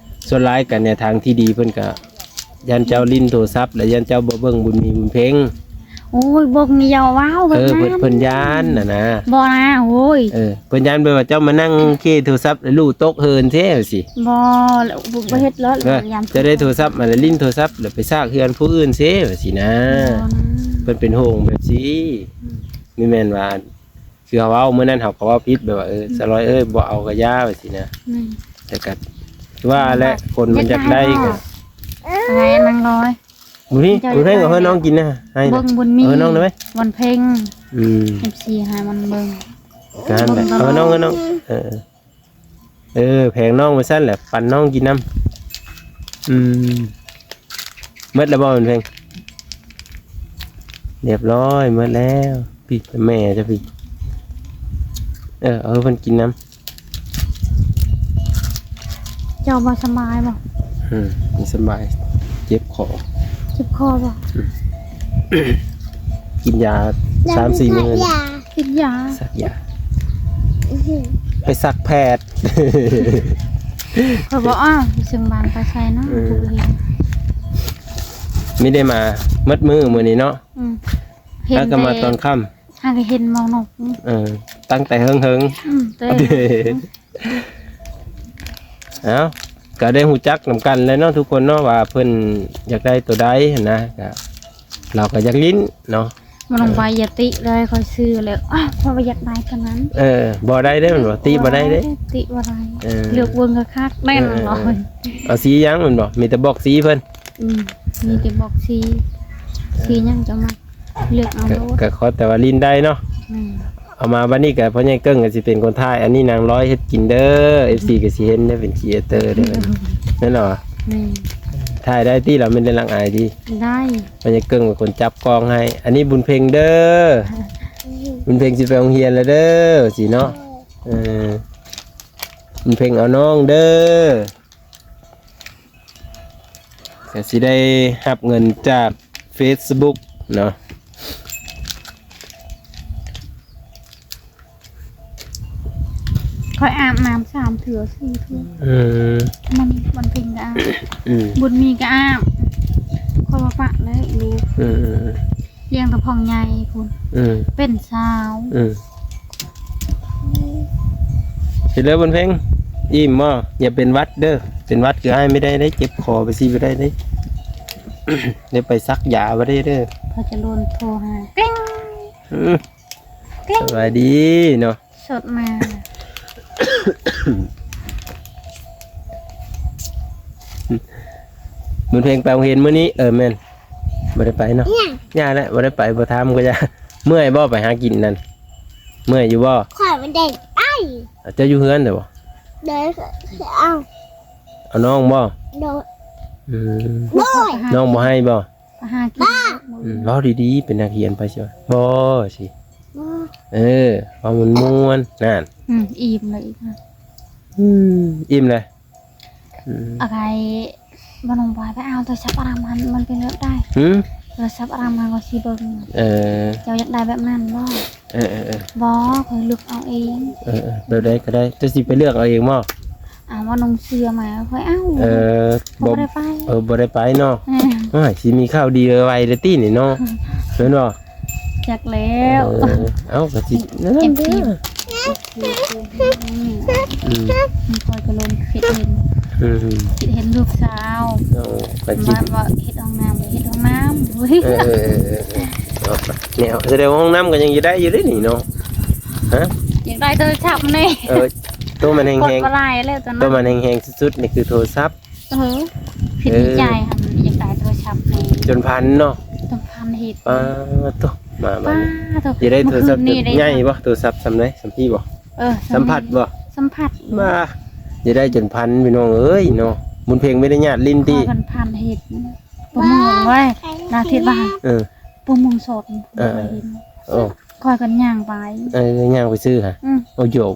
ສ່ວນຫຼາຍກໍແນວທາງທີ່ດີເພິ່ນກໍຢ້ານເຈົ້າຫຼິ້ນໂທລະສັບ ແລະ ຢ້ານເຈົ້າບໍ່ເບິ່ງບຸນມີບຸນເພັງ ໂອ້ຍ ເບິ່ງ ຢ່າເວົ້າແບບນັ້ນ ເອີ ເພິ່ນ ເພິ່ນຢ້ານຫັ້ນນະ ບໍ່ນະ ໂອ້ຍ ເອີ ເພິ່ນຢ້ານແບບວ່າເຈົ້າມານັ່ງເຄໂທລະສັບ ແລ້ວລູກຕົກເຫີນເຊ ວ່າຊີ້ ບໍ່ ບໍ່ເຮັດແລ້ວ ເອີ ເຈົ້າໄດ້ໂທລະສັບມາແລ້ວຫຼິ້ນໂທລະສັບ ແລ້ວໄປຊາກເຮືອນຜູ້ອື່ນເຊ ວ່າຊີ້ນະ ບໍ່ນະ ເພິ່ນເປັນຫ່ວງແບບຊີ້ ອືມ ບໍ່ແມ່ນວ່າ ຄືເຮົາເວົ້າມື້ນັ້ນເຮົາກໍເວົ້າຜິດ ແບບວ່າ ເອີ ອືມ ສາວລອຍເອີຍ ບໍ່ເອົາກໍຢ່າ ວ່າຊີ້ນະ ແມ່ນ ແຕ່ກໍຄືວ່າແຫຼະ ຄົນມັນຢາກໄດ້ກໍ ໃຫ້ນາງລອຍ ບຸນເພັງ ບຸນເພັງ ເອົາໃຫ້ນ້ອງກິນນະ ໃຫ້ນະ ເບິ່ງບຸນມີ ເອົາໃຫ້ນ້ອງໄດ້ໄໝ? ວັນເພັງ ອືມ ເອັຟຊີໃຫ້ມັນເບິ່ງ ການແຫຼະ ເອົາໃຫ້ນ້ອງ ໃຫ້ນ້ອງ ເອີ ເອີ ແພງນ້ອງໄປຊັ້ນແຫຼະ ປັນນ້ອງກິນນຳ ອືມ ໝົດແລ້ວບໍ່ ເພິ່ນແພງ? ຮຽບຮ້ອຍ ໝົດແລ້ວ ປີແມ່ເຈົ້າປີ ເອີ ເອົາໃຫ້ເພິ່ນກິນນຳ ເຈົ້າບໍ່ສະບາຍບໍ່? ອືມ ບໍ່ສະບາຍ ເຈັບຄໍ ເຈັບຄໍບໍ່? ອືມ ກິນຢາສາມສີ່ມື້ ກິນຢາ ສັກຢາ ໄປສັກແພດ ຂ້ອຍບໍ່ອອກ ເຊິ່ງບ້ານໄປໃສເນາະ ເອີ ທຸກເຫັນ ມີໄດ້ມາໝົດມື້ມື້ນີ້ເນາະ ອືມ ເຫັນ ແລ້ວກໍມາຕອນຄ່ຳ ຫາກໍເຫັນໝອກນົກ ເອີ ຕັ້ງແຕ່ເຫິງໆ ອືມ ແຕ່ ເອົ້າ ກໍໄດ້ຮູ້ຈັກນຳກັນແລ້ວເນາະທຸກຄົນເນາະ ວ່າເພິ່ນຢາກໄດ້ໂຕໃດຫັ້ນນະ ກໍ ລາວກໍຢາກຫຼິ້ນເນາະ ມາລົງໄປ ເອີ ຢ່າຕິເລີຍ ຂ້ອຍຊື້ແລ້ວ ອ້າວ ຂ້ອຍບໍ່ຢາກໄດ້ຕົວນັ້ນ ເອີ ບໍ່ໄດ້ເດ້ ແມ່ນບໍ່? ຕິບໍ່ໄດ້ເດ້ ຕິບໍ່ໄດ້ ເອີ ເລືອກເບິ່ງຄັກໆ ແມ່ນ ເອີ ບໍ່ ເອີ ເອົາສີຫຍັງ ແມ່ນບໍ່? ມີແຕ່ບອກສີເພິ່ນ ອືມ ມີແຕ່ບອກສີ ເອີ ສີຫຍັງເຈົ້າມັກ ເລືອກເອົາໂລດ ກໍຂໍແຕ່ວ່າຫຼິ້ນໄດ້ເນາະ ແມ່ນ ເອົາມາບັດນີ້ກໍພໍ່ໃຫຍ່ເກິ່ງກໍຊິເປັນຄົນຖ່າຍ ອັນນີ້ນາງລອຍເຮັດກິນເດີ ເອັຟຊີກໍຊິເຫັນເດີ ເປັນຄຣີເອເຕີເດີ ແມ່ນບໍ່? ແມ່ນ ຖ່າຍໄດ້ຕິ ລາວແມ່ນໄດ້ລັກອາຍຕິ ໄດ້ ພໍ່ໃຫຍ່ເກິ່ງເປັນຄົນຈັບກ້ອງໃຫ້ ອັນນີ້ບຸນເພັງເດີ ບຸນເພັງຊິໄປໂຮງຮຽນແລ້ວເດີ ຊິເນາະ ເອີ ບຸນເພັງເອົານ້ອງເດີ ກໍຊິໄດ້ຮັບເງິນຈາກເຟສບຸກເນາະ ຂ້ອຍອາບນ້ຳສາມເທື່ອ ສີ່ເທື່ອ ອືມ ມັນ ມັນເປັນກະອາບ ອືມ ບຸນມີກະອາບ ຂ້ອຍວ່າປະແລ້ວລູກ ອືມ ລ້ຽງແຕ່ພອງໃຫຍ່ພຸ້ນ ອືມ ເປັນຊາວ ອືມ ເຮັດແລ້ວບຸນເພັງ ອີ່ມບໍ່? ຢ່າເປັນຫວັດເດີ ເປັນຫວັດຄືອ້າຍບໍ່ໄດ້ເດ້ ເຈັບຄໍໄປຊິບໍ່ໄດ້ເດ້ ໄດ້ໄປສັກຢາບໍ່ໄດ້ເດີ ພໍ່ຈະລຸນໂທຫາ ເກັ່ງ ອືມ ເກັ່ງ ສະບາຍດີເນາະ ສົດມາ. ບຸນເພັງໄປໂຮງຮຽນມື້ນີ້? ເອີ ແມ່ນ. ບໍ່ໄດ້ໄປເນາະ. ຫຍັງ? ຢ່າແຫຼະ ບໍ່ໄດ້ໄປ ບໍ່ຖາມກໍຢ່າ. ເມື່ອຍບໍ່ໄປຫາກິນນັ້ນ? ເມື່ອຍຢູ່ບໍ່? ຂ້ອຍບໍ່ໄດ້ໄປ. ເຈົ້າຢູ່ເຮືອນແລ້ວບໍ່? ໂດຍ. ເອົາ ເອົານ້ອງບໍ່? ໂດຍ. ອືມ. ໂດຍ. ນ້ອງບໍ່ໃຫ້ບໍ່? ໄປຫາກິນ. ອືມ ເວົ້າດີໆ ເປັນນັກຮຽນໄປຊິວ່າ ບໍ່ຊິ. ບໍ່. ເອີ ເວົ້າມ່ວນໆ ນັ້ນ. ອືມ ອີ່ມແລ້ວອີກ. ອືມ ອີ່ມແລ້ວ. ອືມ ອາໄກ ບໍ່ນ້ອງບອຍໄປເອົາໂທລະສັບອາຣາມຫັ້ນ ມັນເປັນແບບໃດ? ຫື? ໂທລະສັບອາຣາມຫັ້ນ ຂ້ອຍຊິເບິ່ງ. ເອີ ເຈົ້າຢາກໄດ້ແບບນັ້ນບໍ່? ເອີໆໆ ບໍ່ ຂ້ອຍລຶກເອົາເອງ. ເອີໆ ແບບໃດກໍໄດ້. ເຈົ້າຊິໄປເລືອກເອົາເອງບໍ່? ອ້າວ ວ່ານ້ອງເຊື່ອມາ ຂ້ອຍເອົາ. ເອີ ບໍ່ ບໍ່ໄດ້ໄປ. ເອີ ບໍ່ໄດ້ໄປເນາະ. ແມ່ນ. ໂອ້ຍ ຊິມີຂ່າວດີໄວໆເລີຍຕິນີ້ເນາະ. ແມ່ນບໍ່? ຈັກແລ້ວ. ເອີ ເອົ້າ ກໍຊິນັ້ນແຫຼະ. ອືມ ຂ້ອຍກໍລົງຄິດເຫັນ ອືມ ຄິດເຫັນລູກສາວ. ເອີ ກໍຄິດ ວ່າ ວ່າເຮັດຫ້ອງນ້ຳ ເຮັດຫ້ອງນ້ຳ. ເອີ ເອີ ເອີ ເອີ ເນາະ ສະແດງວ່າຫ້ອງນ້ຳກໍຍັງຢູ່ໄດ້ຢູ່ເດ້ນີ້ເນາະ. ຮະ? ຢາກໄດ້ໂທລະສັບນີ້. ເອີ ໂຕມັນແຮງໆ ກົດບໍ່ຫຼາຍແລ້ວຕອນນັ້ນ ໂຕມັນແຮງໆສຸດໆນີ້ຄືໂທລະສັບ. ເອີ ຄິດໃນໃຈຫັ້ນ ເອີ ຢາກໄດ້ໂທລະສັບນີ້ ຈົນພັນເນາະ. ຈົນພັນເຮັດ. ປາໂຕ ມາບາດນີ້ ປາໂຕ ຢາກໄດ້ໂທລະສັບໃຫຍ່ບໍ່? ໂທລະສັບສ່ຳໃດ? ສ່ຳພີ້ບໍ່? ເອີ ສ່ຳພັດບໍ່? ສັມຜັດ. ມາ ຢາກໄດ້ຈົນພັນ ພີ່ນ້ອງເອີຍເນາະ. ບຸນເພັງມີແຕ່ຍາດຫຼິ້ນຕິ? ຂ້ອຍພັນພັນເຮັດ ປະເມີນໄວ້ ດາວຄິດວ່າ ເອີ ປະເມີນສອດ. ເອີ ເອີ ໂອ້ ຂ້ອຍກໍຍ່າງໄປ. ເອີ ຍ່າງໄປຊື້ຫະ? ອືມ ໂອ້ ໂຢກ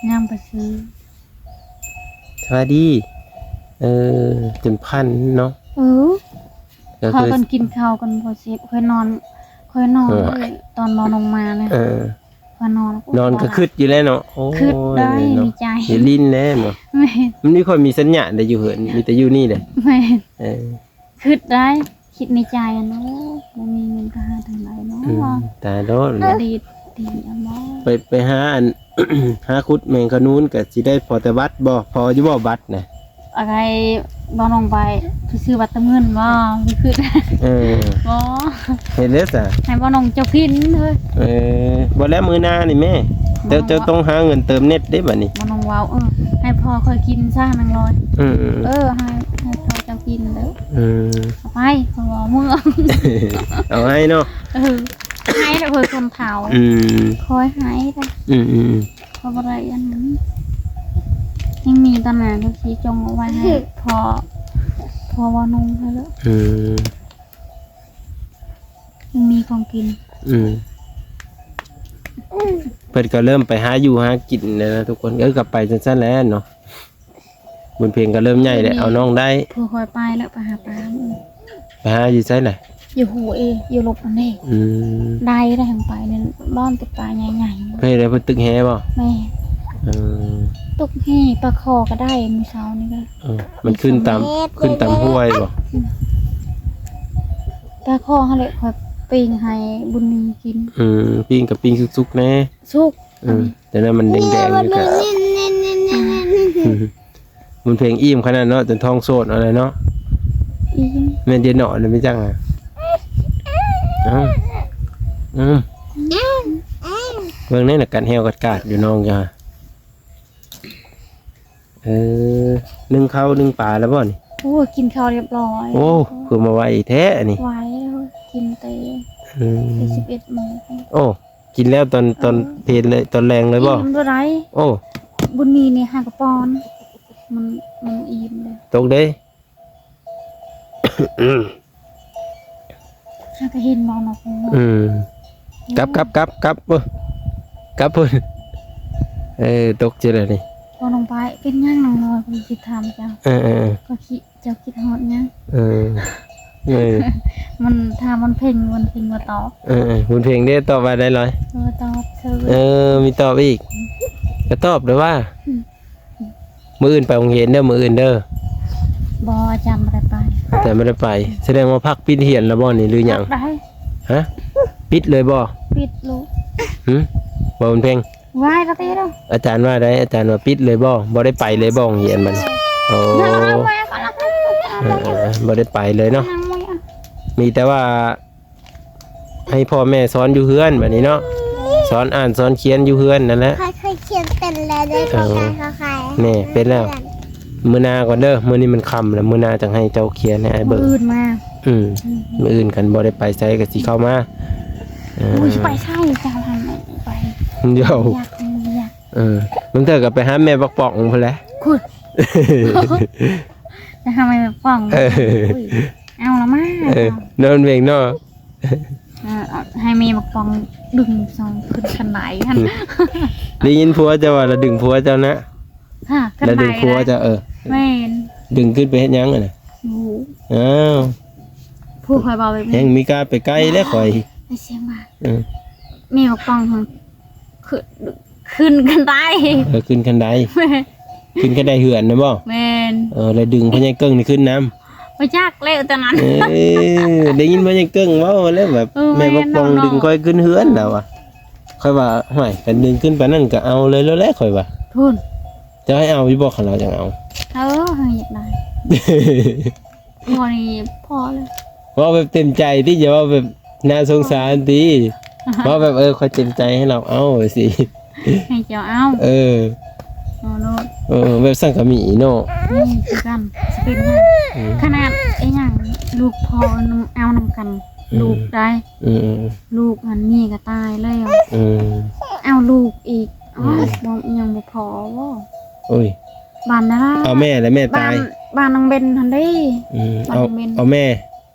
ຍ່າງໄປຊື້. ສະບາຍດີ. ເອີ ເປັນພັນເນາະ. ເອີ ກໍຄື ຂ້ອຍກັນກິນເຂົ້າກັນພໍເສບ ຂ້ອຍນອນ ຂ້ອຍນອນ ເອີ ຕອນນອນລົງມານະ. ເອີ ຂ້ອຍນອນ ນອນກໍຄຶດຢູ່ແລ້ວເນາະ. ໂອ້ຍ ຄຶດໄດ້ເນາະ ໃນໃຈ ຊິຫຼິ້ນແລ້ວເນາະ. ແມ່ນ. ມັນມີ ຂ້ອຍມີສັນຍານໄດ້ຢູ່ເຮືອນ ມີແຕ່ຢູ່ນີ້ເດ້. ແມ່ນ. ເອີ ຄຶດໄດ້ ຄິດໃນໃຈຫັ້ນ ໂອ້ ບໍ່ມີເງິນກໍຫາທາງໃດເນາະ. ອືມ ຕາຍໂລດ ອະດີດ ດີອະໝໍ ໄປ ໄປຫາອັນ ຫາຂຸດແມງຂະນູນກໍຊິໄດ້ພໍແຕ່ບັດບໍ່? ພໍຢູ່ບໍ່ບັດນະ? ອາໄກ ບໍ່ນ້ອງໄປ ຊິຊື້ບັດເຕີມເງິນບໍ່? ຄື ເອີ ບໍ່ ເຮັດແລ້ວຊະ ໃຫ້ບໍ່ນ້ອງເຈົ້າກິນເຮີ້ຍ. ເອີ ບໍ່ແລ້ວມື້ໜ້ານີ້ແມ່ ເຈົ້າ ເຈົ້າຕ້ອງຫາເງິນເຕີມເນັດເດ້ບັດນີ້. ບໍ່ນ້ອງເວົ້າ ເອີ ໃຫ້ພໍ່ຂ້ອຍກິນຊະນາງລອຍ. ອືມໆ ເອີ ໃຫ້ ໃຫ້ພໍ່ເຈົ້າກິນເດີ້. ອືມ ເອົາໄປ ເຂົາເວົ້າເມືອ ເອົາໃຫ້ເນາະ. ເອີ ໃຫ້ແລ້ວເພິ່ນຄົນເຖົ້າ. ອືມ ຄອຍໃຫ້ເດີ້. ອືມໆ ເຂົາບໍ່ໄດ້ອັນນັ້ນ ຍັງມີຕອນໜ້າກໍຊິຈົ່ງເອົາໄວ້ໃຫ້ພໍ່ ພໍ່ເວົ້ານຸ່ງໃຫ້ເດີ້. ອືມ ຍັງມີຂອງກິນ. ອືມ ເພິ່ນກໍເລີ່ມໄປຫາຢູ່ຫາກິນແລ້ວນະທຸກຄົນ. ເອີ ກໍໄປຈັ່ງຊັ້ນແຫຼະເນາະ. ບຸນເພັງກໍເລີ່ມໃຫຍ່ແລ້ວ ເອີ ເອົານ້ອງໄດ້. ຜູ້ຂ້ອຍໄປແລ້ວ ໄປຫາປາ. ໄປຫາຢູ່ໃສລະ? ຢູ່ຫູເອ ຢູ່ລົບອັນນີ້. ອືມ ໄດ້ ໄດ້ທາງໄປນີ້ ບ່ອນຕຶກປາໃຫຍ່ໆ. ເພິ່ນໄດ້ເພິ່ນຕຶກແຫບໍ່? ແມ່ນ. ເອີ ຕຶກແຫ ປາຄໍກໍໄດ້ ມື້ເຊົ້ານີ້ກໍ. ເອີ ມັນຂຶ້ນຕາມ ຂຶ້ນຕາມຫ້ວຍບໍ່? ອືມ ປາຄໍຫັ້ນແຫຼະ ຂ້ອຍປີ້ງໃຫ້ບຸນມີກິນ. ອືມ ປີ້ງກໍປີ້ງສຸກໆແດ່. ສຸກ. ເອີ ອັນນີ້ ແຕ່ນັ້ນມັນແດງໆຢູ່ກະ ບຸນເພັງອີ່ມຂະໜາດເນາະ ຈົນທ້ອງໂສດເອົາແຫຼະເນາະ. ອີ່ມ. ແມ່ນເດເນາະ ແລ້ວມີຫຍັງອະ? ເອົ້າ ອືມ ເບິ່ງແນ່ນະ ກັດແຫ້ວກັດກາດຢູ່ນ້ອງຈ້າ. ເອີ ໜຶ້ງເຂົ້າໜຶ້ງປາແລ້ວບໍ່ນີ້? ໂອ້ ກິນເຂົ້າຮຽບຮ້ອຍ. ໂອ້ ຄືມາໄວແທ້ອັນນີ້. ໄວແລ້ວ ກິນແຕ່ ອືມ ແຕ່ສິບເອັດໂມງ. ໂອ້ ກິນແລ້ວຕອນ ເອີ ຕອນເພນເລີຍ ຕອນແລງເລີຍບໍ່? ອີ່ມບໍ່ໄດ້. ໂອ້ ບຸນມີນີ້ຫາກະປ້ອນ ມັນ ມັນອີ່ມເລີຍ. ຕົກເດ້ ຫາກະເຫັນບໍ່ເນາະ. ອືມ ກັບ ກັບ ກັບ ກັບ ເອີ ກັບພຸ້ນ. ເອີ ຕົກຈັ່ງໃດນີ້? ບໍ່ ນ້ອງປາຍ ເປັນຫຍັງນ້ອງນ້ອຍ? ຂ້ອຍຊິຖາມເຈົ້າ. ເອີ ເອີ ເອີ ຂ້ອຍຄິດ ເຈົ້າຄິດຮອດຫຍັງ? ເອີ ເອີ ມັນ ຖ້າມັນເພັງ ມັນເພັງບໍ່ຕອບ. ເອີ ເອີ ບຸນເພັງເດ້ ຕອບວ່າໄດ້ລອຍ? ບໍ່ຕອບເຊີຍ. ເອີ ມີຕອບອີກ ກໍຕອບແລ້ວວ່າ ອືມ ມື້ອື່ນໄປໂຮງຮຽນເດີ ມື້ອື່ນເດີ. ບໍ່ ອາຈານບໍ່ໄດ້ໄປ. ອາຈານບໍ່ໄດ້ໄປ ສະແດງວ່າພັກປິດຮຽນແລ້ວບໍ່ນີ້ ຫຼືຫຍັງ? ໄດ້ ຮະ? ປິດເລີຍບໍ່? ປິດໂລດ. ຫຶ? ບໍ່ບຸນເພັງ. ວາຍລະຕິເດີ ອາຈານວ່າໃດ? ອາຈານວ່າປິດເລີຍບໍ່? ບໍ່ໄດ້ໄປເລີຍບໍ່ໂຮງຮຽນບັດນີ້? ໂອ້ ເອີ ເອີ ເອີ ບໍ່ໄດ້ໄປເລີຍເນາະ. ມີແຕ່ວ່າໃຫ້ພໍ່ແມ່ສອນຢູ່ເຮືອນບັດນີ້ເນາະ ສອນອ່ານສອນຂຽນຢູ່ເຮືອນນັ້ນແຫຼະ. ຂ້ອຍ ຂ້ອຍຂຽນເປັນແລ້ວເດີ ເອີ ຂໍໄກ່ ຂໍໄຂ່ ແນ່ ເປັນແລ້ວ. ມື້ໜ້າກ່ອນເດີ ມື້ນີ້ມັນຄ່ຳແລ້ວ ມື້ໜ້າຈັ່ງໃຫ້ເຈົ້າຂຽນໃຫ້ອ້າຍເບິ່ງ ມື້ອື່ນມາ. ອືມ ອືມ ມື້ອື່ນຄັນບໍ່ໄດ້ໄປໃສກໍຊິເຂົ້າມາ. ເອີ ໂອ້ຍ ຊິໄປໃສເຈົ້າຫັ້ນ ໄປ ໂຢ ຢາກ ຢາກ ເອີ ບາງເທື່ອກໍໄປຫາແມ່ບັກປ່ອງພຸ້ນແຫຼະ ຄຸນ ໄປຫາແມ່ບັກປ່ອງ. ເອີ ໂອ້ຍ ເອົາລະມາ ເອີ ນອນເວັງເນາະ. ເອີ ໃຫ້ແມ່ບັກປ່ອງດຶງສອງຂຶ້ນຄັນໄດຫັ້ນ. ໄດ້ຍິນຜົວເຈົ້າວ່າລະດຶງຜົວເຈົ້ານະ. ຮະ ລະດຶງຜົວເຈົ້າ. ເອີ ແມ່ນ ດຶງຂຶ້ນໄປເຮັດຫຍັງຫັ້ນນະ? ໂອ້ ອ້າວ ຜູ້ຂ້ອຍເວົ້າແບບນີ້ ແຮງມີກາໄປໄກແລ້ວຂ້ອຍ ໄປສຽງວ່າ ເອີ ແມ່ບັກປ່ອງ ຂຶ້ນ ຂຶ້ນຄັນໄດ. ເອີ ຂຶ້ນຄັນໄດ ແມ່ນ ຂຶ້ນຄັນໄດເຮືອນນະບໍ່? ແມ່ນ. ເອີ ແລ້ວດຶງພໍ່ໃຫຍ່ເກິ່ງນີ້ຂຶ້ນນຳ. ບໍ່ຈັກແລ້ວຕອນນັ້ນ. ເອີ ໄດ້ຍິນພໍ່ໃຫຍ່ເກິ່ງເວົ້າແລ້ວແບບ ເອີ ແມ່ນ ແມ່ບັກປ່ອງ ເນາະ ດຶງຂ້ອຍຂຶ້ນເຮືອນລາວວ່າ. ຂ້ອຍວ່າ ຫ້ວຍ ຄັນດຶງຂຶ້ນປານນັ້ນກໍເອົາເລີຍແລ້ວແຫຼະ ຂ້ອຍວ່າ. ພຸ້ນ ເຈົ້າໃຫ້ເອົາຢູ່ບໍ່ ຄັນລາວຈັ່ງເອົາ? ເອີ ເຮົາຢາກໄດ້ ພໍນີ້ພໍແລ້ວ. ເວົ້າແບບເຕັມໃຈຕິ ຢ່າເວົ້າແບບໜ້າສົງສານຕິ. ເວົ້າແບບ ເອີ ຂ້ອຍເຕັມໃຈໃຫ້ລາວເອົາ ວ່າຊີ້ ໃຫ້ເຈົ້າເອົາ. ເອີ ເອົາໂລດ. ເອີ ແບບສັງກະມີເນາະ. ນີ້ຄືກັນ ຊິເປັນຫຍັງ? ອືມ ຂະໜາດອີຫຍັງ ລູກພໍ່ນຳ ເອົານຳກັນ ອືມ ລູກໄດ້. ອືມໆໆ ລູກຫັ້ນເມຍກໍຕາຍແລ້ວ. ອືມ ເອົາລູກອີກ. ອືມ ອໍ ບໍ່ ຍັງບໍ່ພໍບໍ່? ໂອ້ຍ ບ້ານນັ້ນລະ ເອົາແມ່ແລ້ວແມ່ຕາຍ. ບ້ານ ບ້ານນ້ອງເບັນຫັ້ນເດ້. ອືມ ບ້ານນ້ອງເບັນ ເອົາແມ່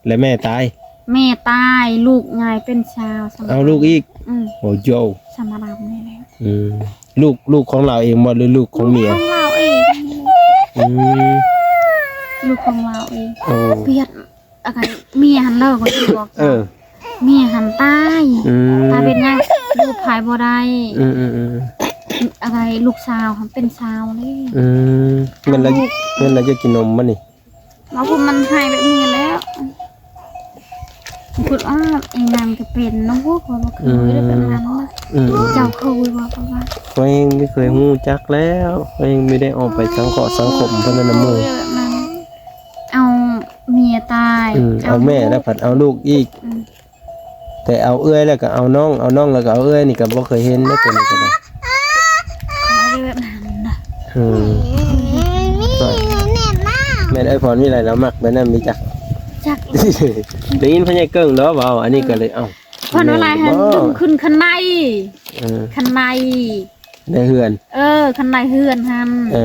ແລ້ວແມ່ຕາຍ. ແມ່ຕາຍ ລູກໃຫຍ່ເປັນຊາວ ເອົາລູກອີກ. ອືມ ໂອ້ໂຫ ສະມາດຳນີ້ແຫຼະ. ອືມ ລູກ ລູກຂອງລາວເອງບໍ່ ຫຼືລູກຂອງເມຍ? ລູກຂອງລາວເອງ. ອືມ ລູກຂອງລາວເອງ. ໂອ້ ປຽດ ອາການເມຍຫັ້ນເລີກ ຂ້ອຍຊິບອກ. ເອີ ເມຍຫັ້ນຕາຍ. ອືມ ຕາຍເປັນຫຍັງ? ຢູ່ພາຍບໍ່ໄດ້. ອືມໆໆ ອາການລູກສາວຫັ້ນເປັນຊາວເລີຍ. ອືມ ແມ່ນລະ ແມ່ນລະຢາກກິນນົມບໍ່ນີ້? ວ່າພວກມັນໃຫ້ແບບນີ້ແລ້ວ ພຸດອອກອີ່ຫຍັງກໍເປັນເນາະ. ໂອ້ ຂ້ອຍບໍ່ເຄີຍໄດ້ແບບນັ້ນນະ. ອືມ ເຈົ້າເຄີຍບໍ່? ຂ້ອຍວ່າ ຂ້ອຍຍັງບໍ່ເຄີຍຮູ້ຈັກແລ້ວ ຂ້ອຍຍັງບໍ່ໄດ້ອອກໄປສັງເຄາະສັງຄົມເພິ່ນນະໝູ່. ເອົາເມຍຕາຍ. ອືມ ເອົາແມ່ແລ້ວພັດເອົາລູກອີກ. ອືມ ແຕ່ເອົາເອື້ອຍແລ້ວກໍເອົານ້ອງ ເອົານ້ອງແລ້ວກໍເອົາເອື້ອຍ ນີ້ກໍບໍ່ເຄີຍເຫັນເດ້ ຕົວນີ້ກໍໄດ້. ອືມ ແມ່ນເອື້ອຍພອນວິໄລລາວມັກແບບນັ້ນມີຈັກ ຈັກ ໄດ້ຍິນພໍ່ໃຫຍ່ເກິ່ງເນາະເວົ້າ ອັນນີ້ກໍເລີຍ ເອົ້າ ເພິ່ນວ່າຫຼາຍຫັ້ນ ດຶງຂຶ້ນຄັນໄດ. ເອີ ຄັນໄດ ໃນເຮືອນ. ເອີ ຄັນໄດເຮືອນຫັ້ນ. ເອີ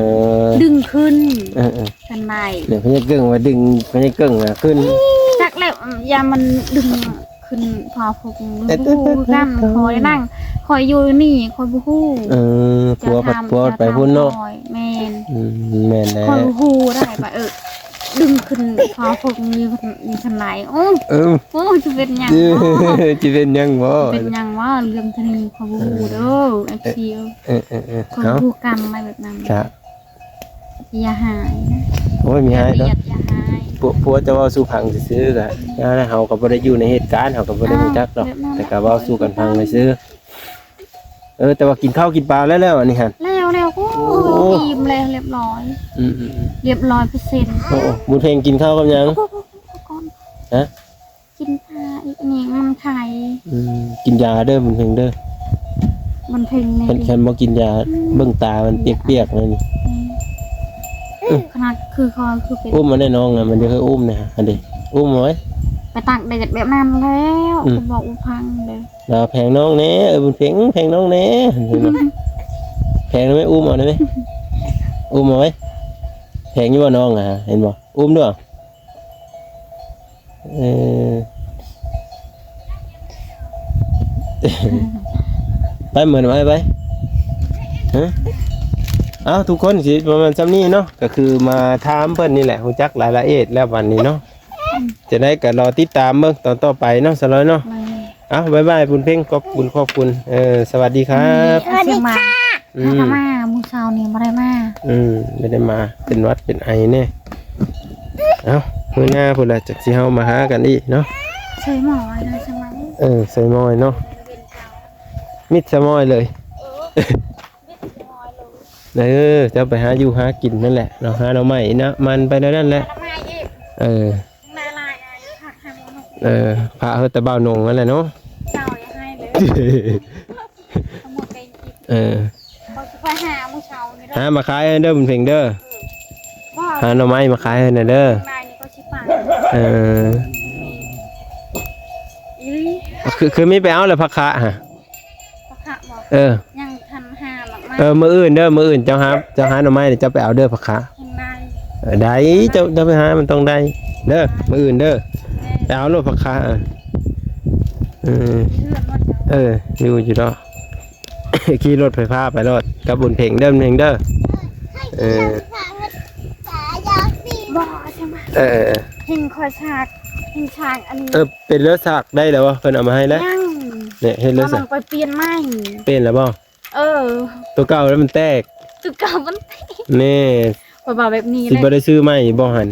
ດຶງຂຶ້ນ. ເອີໆ ຄັນໄດ ເດີ ພະຍາເກິ່ງວ່າດຶງ ພະຍາເກິ່ງວ່າຂຶ້ນ. ຈັກແລ້ວ ຢ່າມັນດຶງຂຶ້ນພໍພຸກ ບໍ່ຮູ້ຄືກັນ. ຂ້ອຍນັ້ນ ຂ້ອຍຢູ່ນີ້ ຂ້ອຍບໍ່ຮູ້. ເອີ ຜົວພັດ ຜົວໄປພຸ້ນເນາະ. ແມ່ນ. ອືມ ແມ່ນແລ້ວ. ຂ້ອຍຮູ້ໄດ້ວ່າ ເອີ ດຶງຂຶ້ນພໍພຸກຢູ່ ຢູ່ທາງໃດ. ໂອ້ ເອີ ໂອ້ ຊິເປັນຫຍັງບໍ? ຊິເປັນຫຍັງບໍ? ເປັນຫຍັງບໍ? ເລື່ອງທາງນີ້ຂ້ອຍບໍ່ຮູ້ເດີ ເອັຟຊີ. ເອີໆໆ ເອີ ເອີ ເອີ ເອີ ຂ້ອຍບໍ່ຮູ້ກັນໄດ້ແບບນັ້ນ. ກະຢ່າຫາຍນະ. ໂອ້ຍ ມີຫາຍດອກ. ຢ່າຫາຍ. ພວກ ພວກເຈົ້າເວົ້າສູ່ຟັງຊື່ໆ ກະ ເຮົາກໍບໍ່ໄດ້ຢູ່ໃນເຫດການ ເຮົາກໍບໍ່ໄດ້ຮູ້ຈັກດອກ. ແຕ່ກະເວົ້າສູ່ກັນຟັງຊື່ໆ. ເອີ ແຕ່ວ່າກິນເຂົ້າກິນປາແລ້ວ ແລ້ວອັນນີ້ຫັ້ນ. ແລ້ວ ແລ້ວ. ໂອ້ ໂອ້ ອີ່ມແລ້ວ ລຽບຮ້ອຍ. ອືມໆໆ ລຽບຮ້ອຍເປີເຊັນ. ໂອ້ ໂອ້ ບຸນເພັງກິນເຂົ້າກັບຫຍັງ? ຮະ? ກິນປາອີກນີ້ມັນໄຂ່. ອືມ ກິນຢາເດີບຸນເພັງເດີ. ບຸນເພັງນີ້ ຄັນ ຄັນບໍ່ກິນຢາ ອືມ ເບິ່ງຕາມັນປຽກໆ ແລ້ວນີ້. ອືມ ຂະໜາດຄືຄອ ຄືເປັນ ອຸ້ມມັນແດ່ນ້ອງນະ ມັນຈະເຄີຍອຸ້ມນະ. ອັນນີ້ ອຸ້ມເອົາໄວ້ ໄປຕາກແດດແບບນັ້ນແລ້ວ. ອືມ ກໍບອກບໍ່ຟັງເດີ. ລາວແພງນ້ອງແດ່ ເອີ ບຸນເພັງ ແພງນ້ອງແດ່. ເຫັນບໍ່? ແພງໄດ້ໄໝ? ອຸ້ມເອົາໄດ້ໄໝ? ອຸ້ມເອົາໄວ້. ແພງຢູ່ບໍ່ນ້ອງອະ? ເຫັນບໍ່? ອຸ້ມດ້ວຍ. ເອີ ໄປເໝືອນໄວ້ໄປ. ຮະ? ເອົ້າ ທຸກຄົນ ຊິປະມານຊ່ຳນີ້ເນາະ ກໍຄືມາຖາມເພິ່ນນີ້ແຫຼະ ຮູ້ຈັກລາຍລະອຽດແລ້ວບັດນີ້ເນາະ. ຈັ່ງໃດກໍລໍຕິດຕາມເບິ່ງຕອນຕໍ່ໄປເນາະ ສາວລອຍເນາະ. ແມ່ນ. ເອົ້າ ບາຍບາຍ ບຸນເພັງ ຂອບຄຸນ ຂອບຄຸນ. ເອີ ສະຫວັດດີຄັບ. ສະຫວັດດີຄ່ະ. ອືມ ມາ ມື້ເຊົ້ານີ້ບໍ່ໄດ້ມາ. ອືມ ບໍ່ໄດ້ມາ ເປັນຫວັດເປັນໄອແດ່. ເອົ້າ ມື້ໜ້າພຸ້ນລະ ຈັກຊິເຮົາມາຫາກັນອີກເນາະ. ໃສ່ໝໍ້ໄວ້ເດີ ສະໝໍ້. ເອີ ໃສ່ໝໍ້ເນາະ ມິດສະໝໍ້ເລີຍ. ເອີ ເຈົ້າໄປຫາຢູ່ຫາກິນນັ້ນແຫຼະເນາະ ຫາໜໍ່ໄມ້ນະ ມັນໄປແນວນັ້ນແຫຼະ. ເອີ ເອີ ພະເຮີແຕ່ບ່າວນົງນັ້ນແຫຼະເນາະ. ເຈົ້າຢ່າໃຫ້ເລີຍ. ເອີ ຂ້ອຍຊິໄປຫາມື້ເຊົ້ານີ້ເດີ ຫາມາຂາຍເດີ ບຸນເພັງເດີ. ບໍ່ ຫາໜໍ່ໄມ້ມາຂາຍໃຫ້ແດ່ເດີ. ນາຍນີ້ກໍຊິໄປ. ເອີ ອີ່ຫຼີ. ຄື ຄືມີໄປເອົາແລ້ວຜັກຄະຫະ? ຜັກຄະບໍ່? ເອີ ຍັງທັນຫາໝາກໄມ້. ເອີ ມື້ອື່ນເດີ ມື້ອື່ນເຈົ້າຫາ ເຈົ້າຫາໜໍ່ໄມ້ ເຈົ້າໄປເອົາເດີຜັກຄະ. ເອີ ໄດ້ ເຈົ້າ ເຈົ້າໄປຫາ ມັນຕ້ອງໄດ້ເດີ ມື້ອື່ນເດີ. ແມ່ນ. ໄປເອົາໂລດຜັກຄະ. ເອີ ເອີ ຢູ່ ຢູ່ດອກ. ຂີ່ລົດໄຟຟ້າໄປໂລດກັບບຸນເພັງເດີ ບຸນເພັງເດີ. ເອີ ບໍ່ ຈັ່ງວ່າ ເອີ ເອີ ເອີ ເຫັນຂ້ອຍສາກ ເຫັນສາກອັນນີ້. ເອີ ເປັນແລ້ວ ສາກໄດ້ແລ້ວບໍ່? ເພິ່ນເອົາມາໃຫ້ແລ້ວ. ຍັງ ນີ້ເຮັດແລ້ວ ສາກ ໄປປ່ຽນໃໝ່. ປ່ຽນແລ້ວບໍ່? ເອີ ຕົວເກົ່າແລ້ວມັນແຕກ. ຕົວເກົ່າມັນແຕກ. ນີ້ ຂ້ອຍວ່າແບບນີ້ ຊິບໍ່ໄດ້ຊື້ໃໝ່ບໍ່ຫັ້ນ?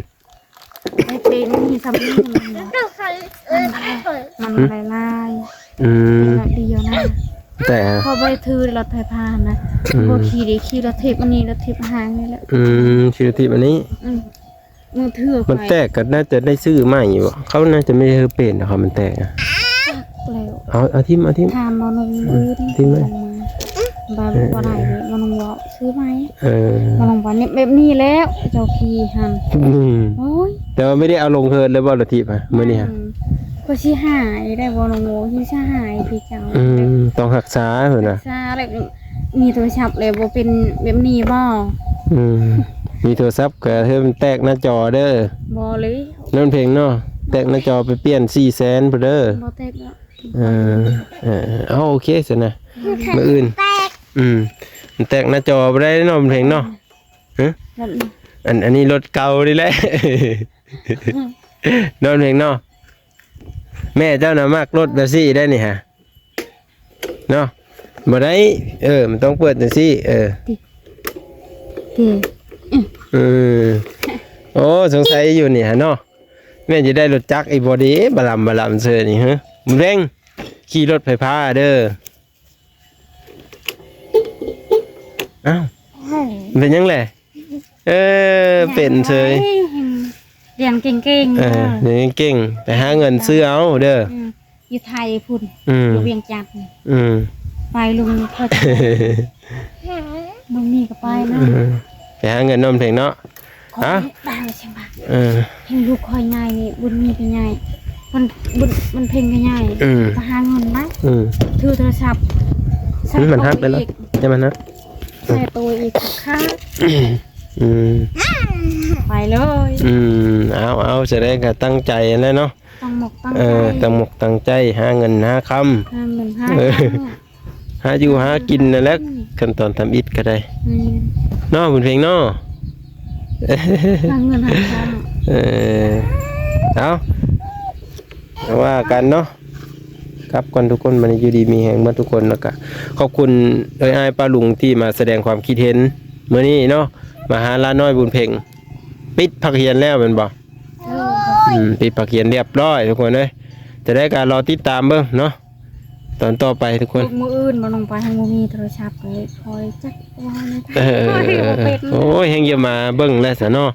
ໄດ້ເປັນມີສ່ຳນີ້ ມັນ ມັນຫຼາຍໆ. ອືມ ເປັນແບບດຽວນະ. ແຕ່ເຂົາບໍ່ໄດ້ຖືລົດໄຟຟ້ານະ. ອືມ ບໍ່ຂີ່ເດ ຂີ່ລົດຖີບອັນນີ້ ລົດຖີບຫາງນີ້ແຫຼະ. ອືມ ຂີ່ລົດຖີບອັນນີ້. ອືມ ມືຖື ມັນແຕກກໍໜ້າຈະໄດ້ຊື້ໃໝ່ຢູ່. ເຂົາໜ້າຈະໄມ່ໄດ້ເຮັດເປັນດອກ ມັນແຕກນະ. ຈັກແລ້ວ. ເອົາ ເອົາຖິ້ມ ເອົາຖິ້ມ. ຖາມໝໍໜຸ່ງມື້ອື່ນ ເອົາຖິ້ມເລີຍ. ບໍ່ ເອີ ບໍ່ໄດ້ເດ ໝໍໜຸ່ງເວົ້າຊື້ໃໝ່. ເອີ ໝໍໜຸ່ງວ່າແບບນີ້ແລ້ວ ເຈົ້າຂີ່ຫັ້ນ. ອືມ ໂອ້ຍ ແຕ່ວ່າໄມ່ໄດ້ເອົາລົງເຮືອນເລີຍບໍ່ ລົດຖີບຫະ ມື້ນີ້ຫະ? ອືມ ກໍຊິຫາຍໄດ້ ໝໍໜຸ່ງເວົ້າ ຊິຫາຍຄືເຈົ້າ. ອືມ ຕ້ອງຮັກສາເພິ່ນວ່າ ຮັກສາແລ້ວ. ມີໂທລະສັບແລ້ວບໍ່ເປັນແບບນີ້ບໍ່? ອືມ ມີໂທລະສັບກໍເຮັດມັນແຕກໜ້າຈໍເດີ. ບໍ່ເລີຍ ນ້ອງເພັງເນາະ ແຕກໜ້າຈໍໄປປ່ຽນສີ່ແສນພຸ້ນເດີ. ບໍ່ແຕກດອກ. ເອີ ເອີ ເອົາ ໂອເຄຊັ້ນນະ. ອືມ ມື້ອື່ນ ອືມ ມັນແຕກໜ້າຈໍບໍ່ໄດ້ເນາະ ເພັງເນາະ. ຮະ ອັນ ອັນນີ້ລົດເກົ່ານີ້ແຫຼະ ເນາະ ເພັງເນາະ. ແມ່ເຈົ້ານະມັກລົດແບບຊີ້ໄດ໋ນີ້ຫະ ເນາະ. ບໍ່ໄດ້ ເອີ ມັນຕ້ອງເປີດຈັ່ງຊີ້. ເອີ ຕິ ຕິ ເອີ ໂອ້ ສົງໄສຢູ່ນີ້ຫະເນາະ. ແມ່ນຈະໄດ້ລົດຈັກອີກບໍ່ເດ ບາລຳບາລຳເຊີນີ້. ຮະ ບຸນເພັງ ຂີ່ລົດໄຟຟ້າເດີ. ອ້າວ ເປັນຫຍັງແຫຼະ? ເອີ ເປັນເຊີຍ. ຮຽນເກັ່ງໆ ເອີ ເດີ ຮຽນເກັ່ງໆ ໄປຫາເງິນຊື້ເອົາເດີ. ອືມ ຢູ່ໄທພຸ້ນ. ອືມ ຢູ່ວຽງຈັນ. ອືມ ໄປລຸງເຂົາ ລຸງນີ້ກໍໄປນະ. ອືມ ໄປຫາເງິນເນາະ ເພັງເນາະ. ຮະ ເອີ ເຫັນລູກຂ້ອຍໃຫຍ່ນີ້ ບຸນມີກໍໃຫຍ່ ມັນ ບຸນ ມັນເພັງກໍໃຫຍ່. ອືມ ໄປຫາເງິນນະ. ອືມ ຖືໂທລະສັບ ອືມ ມັນຮັກໄດ້ເລີຍ ໃຫ້ມັນຮັກ ໃສ່ໂຕອີກຄັກ. ອືມ ໄປເລີຍ. ອືມ ເອົາ ເອົາ ສະແດງກະຕັ້ງໃຈຫັ້ນແຫຼະເນາະ. ຕັ້ງໝົກຕັ້ງໃຈ ເອີ ຕັ້ງໝົກຕັ້ງໃຈ ຫາເງິນຫາຄຳ ຫາເງິນຫາ ເອີ ຄຳ ຫາຢູ່ຫາກິນນັ້ນແຫຼະ. ອືມ ຂັ້ນຕອນທຳອິດກໍໄດ້. ອືມ ເນາະ ບຸນເພັງເນາະ. ຫາເງິນຫາຄຳ. ເອີ ເອົາ ວ່າກັນເນາະ. ກັບກ່ອນທຸກຄົນ ບັດນີ້ຢູ່ດີມີແຮງເບິດທຸກຄົນ. ແລ້ວກະຂອບຄຸນເອື້ອຍອ້າຍປ້າລຸງທີ່ມາສະແດງຄວາມຄິດເຫັນມື້ນີ້ເນາະ. ມາຫາຫຼານນ້ອຍບຸນເພັງ ປິດພາກຮຽນແລ້ວແມ່ນບໍ່? ເອີ ອືມ ປິດພາກຮຽນລຽບຮ້ອຍທຸກຄົນເອີຍ. ຈະໄດ້ກໍລໍຕິດຕາມເບິ່ງເນາະ ຕອນຕໍ່ໄປທຸກຄົນ. ມື້ອື່ນບໍ່ ນ້ອງໄປ ຍັງບໍ່ມີໂທລະສັບເລີຍ ຄອຍຈັກວ່າແນວໃດ. ເອີ ໂອ້ຍ ແຮງຢ່າມາເບິ່ງແລ້ວຊະເນາະ.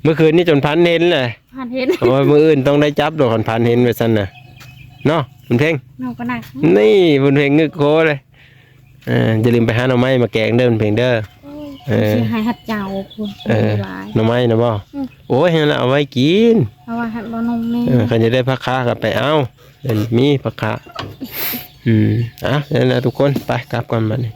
ມື້ຄືນນີ້ຈົນຝັນເຫັນແຫຼະ ຝັນເຫັນ. ໂອ້ຍ ມື້ອື່ນຕ້ອງໄດ້ຈັບດອກ ຄັນຝັນເຫັນວ່າຊັ້ນນະ ເນາະ ບຸນເພັງ. ນ້ອງກໍໜັກ ນີ້ບຸນເພັງງຶກຄໍເລີຍ. ເອີ ຢ່າລືມໄປຫາໜໍ່ໄມ້ມາແກງເດີ ເພັງເດີ. ໂອ້ຍ ເອີ ຊິໃຫ້ຮັດເຈົ້າພຸ້ນ. ເອີ ໜໍ່ໄມ້ນະບໍ່? ອືມ ໂອ້ຍ ຫັ້ນລະເອົາໄວ້ກິນ ເອົາໄວ້ໃຫ້ບໍ່ນົມແນ່. ເອີ ຄັນຢາກໄດ້ຜັກຄາກໍໄປເອົາ ມັນມີຜັກຄາ. ອືມ ອ່ະ ນັ້ນລະທຸກຄົນ ໄປກັບກ່ອນບັດນີ້.